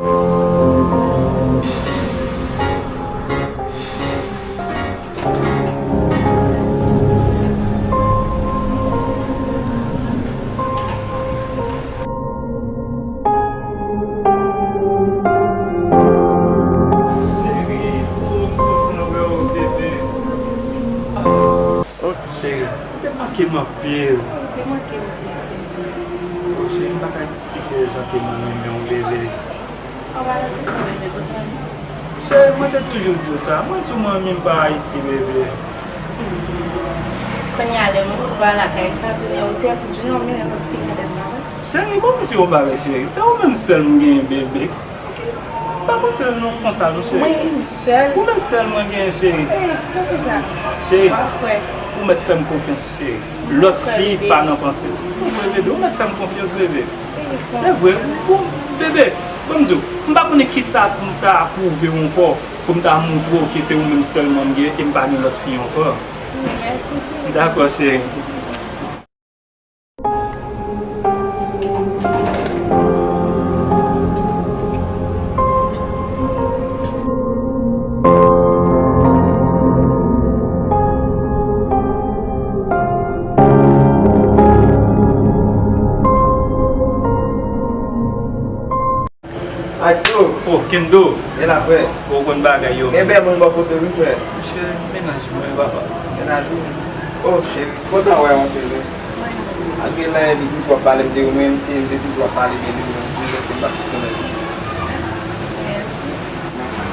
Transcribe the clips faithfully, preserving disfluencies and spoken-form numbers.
Cheri, oh, m kontan wè w, bebe. Oh, cheri, ou te manke m anpil. Ou te manke m tou, cheri. Oh, cheri, m pa ka eksplike jan ke mwen renmen w, bebe. Ou pa tande sa, bebe, kontan. Cheri, mwen te toujou di w sa. Mwen di w mwen menm pa Ayiti, bebe. Kounye a, lè m rive lakay sa, tounen otèl, tout jounen, ou mennen tout figi tèt la, wi. Cheri, bon, m di w yon bagay, cheri. Se ou menm sèl m genyen, bebe. M pa panse l non konsa, non, cheri. Mwen menm sèl. Ou menm sèl mwen genyen, cheri. Eh, poukisa? Cheri, ou mèt fè m konfyans, cheri. Lòt fi pa nan panse w. Se vre, bebe, ou mèt fè m konfyans, bebe. Se vre, bon, bebe, ban m di w, m pa konnen kisa pou m ta pwouve w ankò, pou m ta montre w ke se ou menm sèlman m gen e m pa gen lòt fi ankò. Dakò, cheri. Maestro! Oh, Kendo! E la, frè? Ou konn bagay yo. Gen bèl moun bò kote w, wi, frè. Mesye, mennaj mwen, papa. Mennaj ou? Oh, cheri, kontan wè w anpil, wi. Malgre lè li toujou ap pale m de ou menm, e m te toujou ap pale byen de ou menm tou, men se m pa t konnen.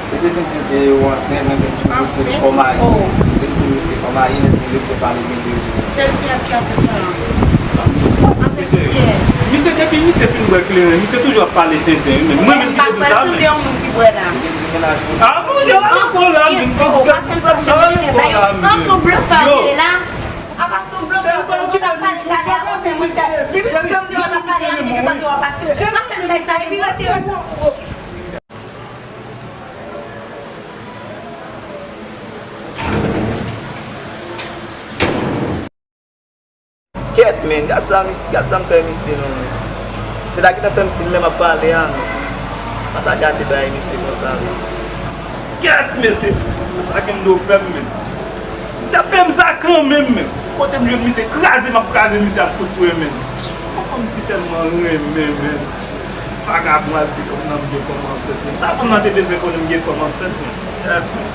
Li te vin di m ke ou ansent, mwen vin di w ke se kòm mayi. Li te di m se kòm mayi, lè se li te pale byen de ou. Sèl kiyès ki ansent mwen an? Ansent kiyès? Misye, depi misye fin bwè kleren, misye toujou ap pale tenten, wi, men mwen menm ki te di sa, men. Li te di mennaj ou. Ah, bon, yo, ankò la, men. Yo, ou pa fè sa, chèf, men, ba yo, an sou blòf sa, yo, la. Apa sou blòf sa, ou t ap pale talè a, konse mwen se, depi se ou te wè t ap pale a, li te tande w ap pati. Ou pa fè m sa, epi rete, rete. Kèt, men, gad sa, mis-, gad sa m fè misye, non, men. Se la ki ta fè m stil lè m ap pale a, non. Pa ta gade bagay misye konsa, non. Kèt, mesye, sa Kendo fè m, men. Misye ap peye m sa kanmenm, men. Kote m jwenn misye kraze, m ap kraze misye ak kout pwen, men. Yon fanm si tèlman renmen, men. Vagabon al di fanm nan m gen fanm ansent, men. Sa fanm nan te bezwen konnen m gen fanm ansent, men. Kèt, men.